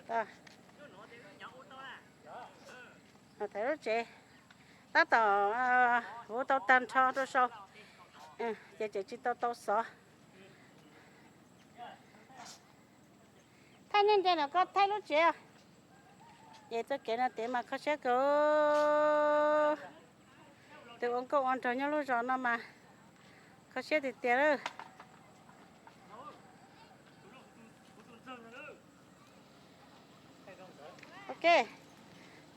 Thaij lub tsev, tab tom vuv tau tag nrho rau sau, ces tseem tsis tau tau xov. Thaij nej nres no koj thaij lub tsev. Ces txoj kev no tiav mas kho siab kawg. Tus ua nkauj ua nraug nyob lub zos no mas kho siab tiag tiag lawm. Ok,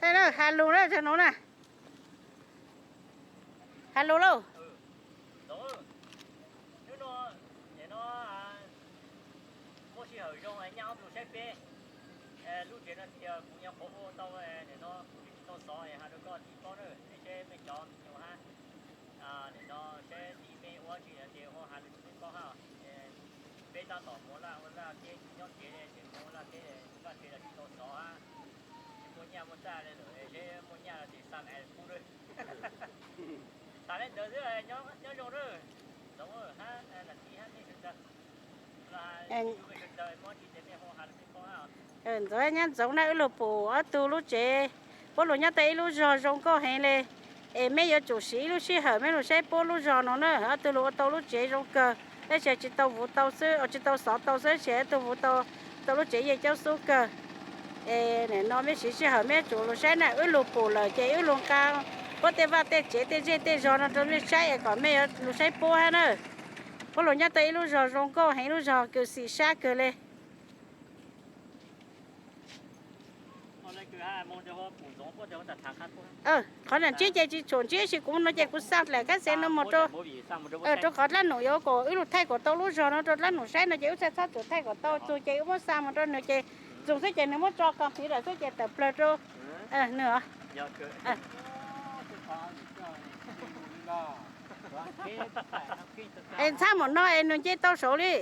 thaij na, has lus na, tag no na. Has lus lauj. Muaj sij hawm zoo nyaj ob tug saib peb lub tsev no tias kuv nyuam qhuav ua tau, nim no kuv tsis tau xov, has rau koj tij paub na, nej seb mej cov me nyuam hab, nim no seb tij mej ua tsi no ces ho has rau kuv tij paub hab. Peb tab tom mus laj ua laj teb, nyob tsev ces mus ua laj teb, vaj tsev los tsis tau xov hab, tsis muaj nyaj muaj txaj li lawm, seb muaj nyaj los ces xa ntawd pub na. Tham li ntawd xwb, nyob zoo na. Ntxoov hab nam tij hab mej sawv daws, mej sawv daws muab tsis tes mej ho has rau peb paub hab. Ntxoov nyab Ntxoov na, wb lug pum ob tug lub tsev, puab lug nyob tau ib lub zog zoo nkauj heev li. Es mej yuav tsum siv ib lub sij hawm mej lug saib puab lub zog no na, ob tug lug ua tau lub tsev zoo kawg, tab sis tsis tau vuv tau xwb, tsis tau xov tau xwb, tab sis ob tug vuv tau, tau lub tsev yeej caub xub kawg. Es nim no mej siv sij hawm mej yuav tsum lug saib na, wb lug pum lawm ces wb lug nqa puab tej vaj tej tsev tej zej tej zog no rau mej saib es kom mej yuav lug saib puab hab na. Puab lug nyob tau ib lub zog zoo nkauj heev, lub zog kws xim sab kawg li. Qhov no ntsib ces tsis tshua ntsib, tab sis kuv no ces kuv xa dlaim kab xev no mus rau, rau qhov dlaab num yuav kom wb lug thaij kom tau lub zog no rau dlaab num saib no ces wb txhaj txhob txwm thaij kom tau txug ces wb muab xa mus rau nws ces txug xwb ces nws muab tso kog tiv lawm xwb ces tawm plawg rau nws. Es ntxhab mus no es nws nce tau saud li.